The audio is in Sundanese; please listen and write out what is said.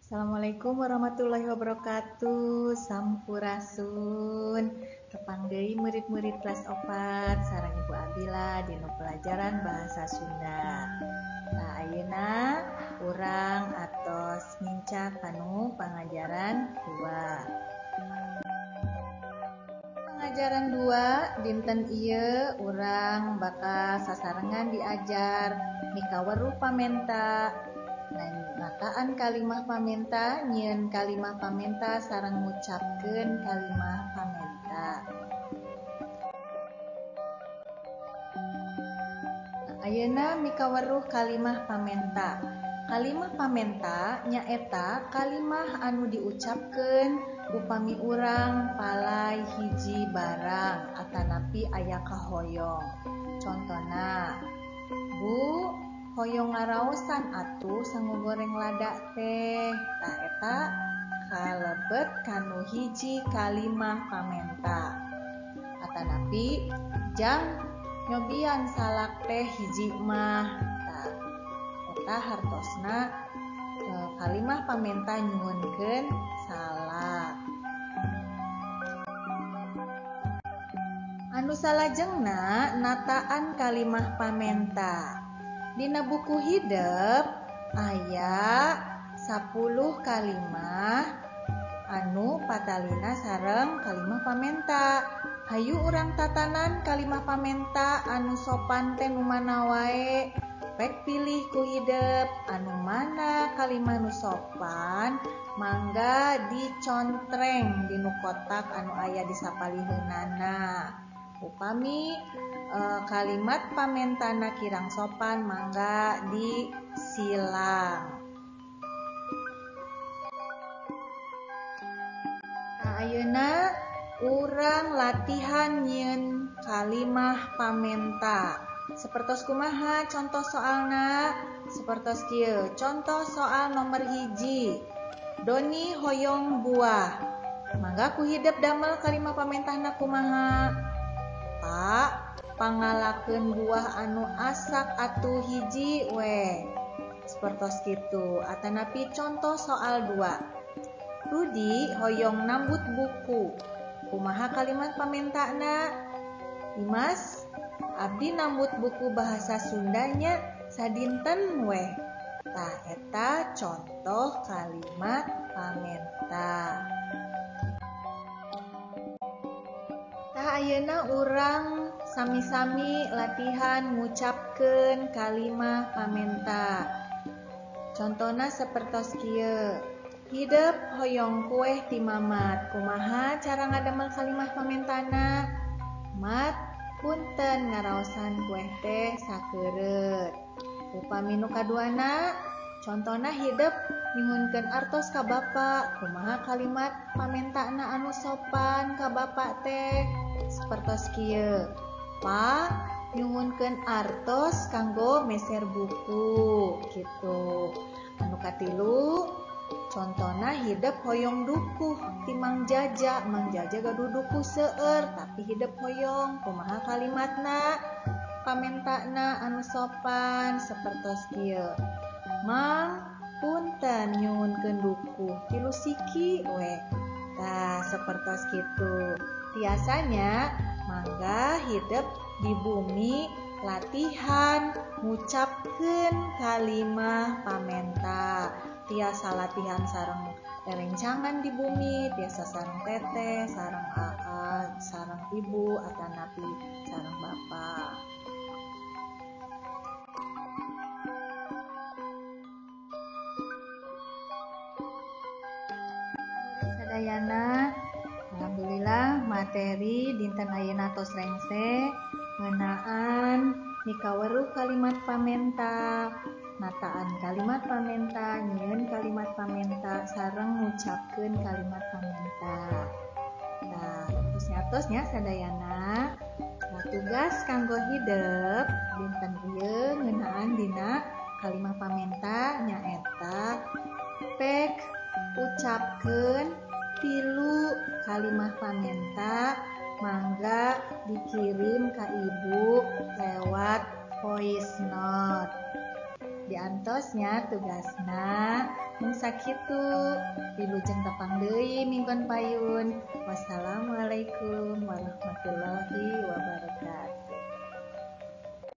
Assalamualaikum warahmatullahi wabarakatuh. Sampurasun. Tepang deui murid-murid kelas 4 sareng Ibu Abila dina pelajaran bahasa Sunda. Nah, ayeuna urang atos nincak kanu pangajaran 2. Pangajaran 2 dinten ieu urang bakal sasarengan diajar mikaweruh pamenta, nataan kalimah pamenta, nyieun kalimah pamenta sareng ngucapkeun kalimah pamenta. Nah, ayeuna mikaweruh kalimah pamenta. Kalimah pamenta nyaeta kalimah anu diucapkeun upami urang palai hiji barang atanapi aya kahoyong. Contona, Bu, hoyong ngaraosan atuh sangu goreng lada teh. Tah eta kalebet kanu hiji kalimah pamenta. Atanapi jang nyobian salak teh hiji mah. Tah eta hartosna kalimah pamenta nyuhunkeun salak. Anu salajengna nataan kalimah pamenta. Dina buku hidep aya 10 kalimah anu patalina sareng kalimah pamenta. Hayu urang tatanan kalimah pamenta anu sopan teh nu mana wae. Pek pilih ku hidep anu mana kalimah nu sopan mangga dicontreng dinu kotak anu aya di sapaliheunana. Upami kalimat pamentana kirang sopan mangga disilang. Nah, ayeuna urang latihan nyieun kalimah pamenta. Sapertos kumaha contoh soalna? Sapertos kieu. Contoh soal nomor 1. Doni hoyong buah. Mangga ku hidep damel kalimah pamentahna kumaha? Pak, pangalakeun buah anu asak atuh hiji we. Sapertos kitu. Atanapi contoh soal 2. Rudi hoyong nambut buku. Kumaha kalimat pamentana? Imas, abdi nambut buku bahasa Sundanya sadinten we. Tah eta contoh kalimat pamenta. Tah ayeuna urang sami-sami latihan ngucapkeun kalimah pamenta. Contona sapertos kieu. Hidep hoyong kueh ti mamat. Kumaha cara ngadamel kalimah pamentana? Mat, punten ngaraosan kueh teh sakeureut. Upami nu kaduana, contona hidep nyuhunkeun artos ka bapa. Kumaha kalimat pamentana anu sopan ka bapa teh? Sapertos kieu. Pak, nyuhunkeun artos kanggo meser buku gitu. Anu katilu, contona hidep hoyong dukuh ti Mang Jaja. Mang Jaja gaduh dukuh seueur tapi hidep hoyong. Kumaha kalimatna pamentana anu sopan? Sapertos kieu. Mang, punten nyuhunkeun dukuh 3 siki we. Tah sapertos kitu. Biasanya mangga hidep di bumi latihan ngucapkeun kalimah pamenta. Tiasa latihan sareng rerencangan di bumi, tiasa sareng teteh, sareng aa, sareng ibu, atanapi sareng bapa. Sadayana, alhamdulillah materi dinten ayeuna tos rengse ngeunaan mikaweruh kalimat pamenta, nataan kalimat pamenta, nyieun kalimat pamenta, sareng ngucapkeun kalimat pamenta. Nah, tos-nya sadayana. Nah, tugas kanggo hidep dinten ieu ngeunaan dina kalimah pamenta nyaeta pek ucapkeun 3 kalimah pamenta mangga dikirim ka ibu lewat voice note. Diantosnya tugasna mung. Sakitu, wilujeng tepang deui minggon payun. Wassalamualaikum warahmatullahi